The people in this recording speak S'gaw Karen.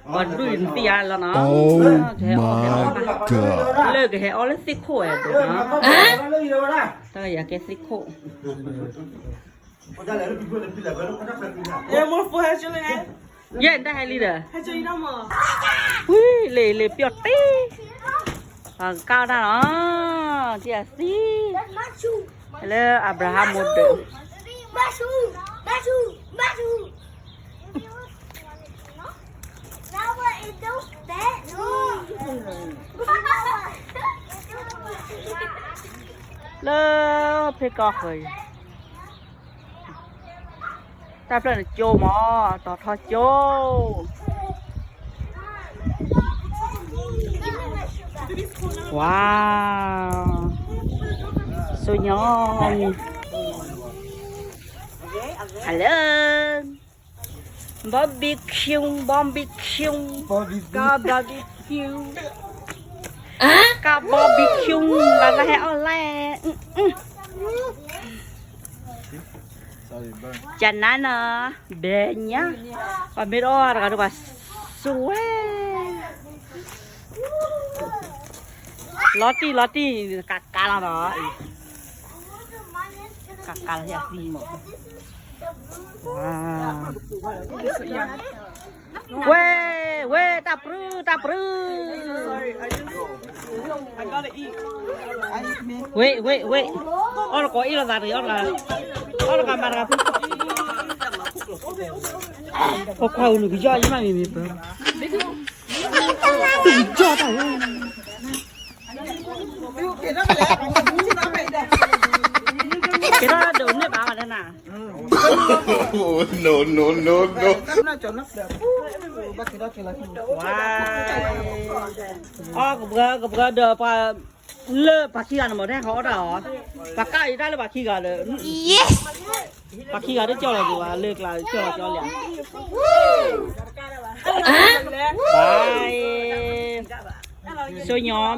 ပှၤဒူၣ်နသံၣ်အါလီၤနီၤ, ကဟဲအီၣ် လၢကဟဲအီၣ်လၢသ့ၣ်ခိၣ်ဝဲဒၣ်နီၤ, တၢ်ကယၤကဲသ့ၣ်ခိၣ်, ယဲၢ်တၢ်ဟဲလံဒီး, ဝံၤလ့ၤလ့ၤပျီၣ်တ့ၢ်, ပှၤကၢ်တၢ်နီၤ, ထံၣ်အသံ, လၢအၤဘြၤဟၣ်မိၢ်ဒၢး လၢဖ့ကီၢ်ဃၢၤအံၤ, တၢ်ဖျၢၣ်န့ၣ်ကၠိမး, တီၤထီကၠိ, ဝါ, စိညီ, hello, barbecue, barbecue, ကါ barbecue, ကါ barbecue, လၢဟဲအီၣ်လဲၣ်, ကနါနီၤ, ဘဲညါ, ပှၤမ့ၢ်တအီၣ်တဂၤဒီးပှၤစွဲ, လီၤတံၢ် လီၤတံၢ်, ကးကးလီၤနီၤ, ကးကးလီၤဟဲသံမး, ဝဲ, ဝဲ, တၢ်ပြူ, တၢ်ပြူ ဝ့ၢ် ဝ့ၢ် ဝ့ၢ်, အီၣ်တကိးအ့ၣ်လိာ်သးတဂ့ၤ, အီၣ်တဂၤ, အီၣ်တဂၤမၤတဂၤဖု, ပခွါအူနကယီၢ်ယမ့ၢ်မ့ၢ်ပၢ, နကယီၢ်တၢ်ဝဲ, ကဲထီၣ်ဒိးန့ၢ်ဘၣ်ဝဲဒၣ်နၤ, no, no, no, no, အီၣ်ကဘှၢကဘှၢဒီးပှၤ, လၢပှၤခံဂၤန့ၣ်မ့ၢ်ထဲဃီအီၣ်တၢ်အီၤ, ပှၤကၢ်အံၤတၢ်လၢပှၤခံဂၤဒီး, ပှၤခံဂၤတကၠီၣ်လီၤက့ၤဝဲလၢကျါ, ကၠီၣ်လီၤကၠီလံ, ဘၣ်, စိညီမံၤ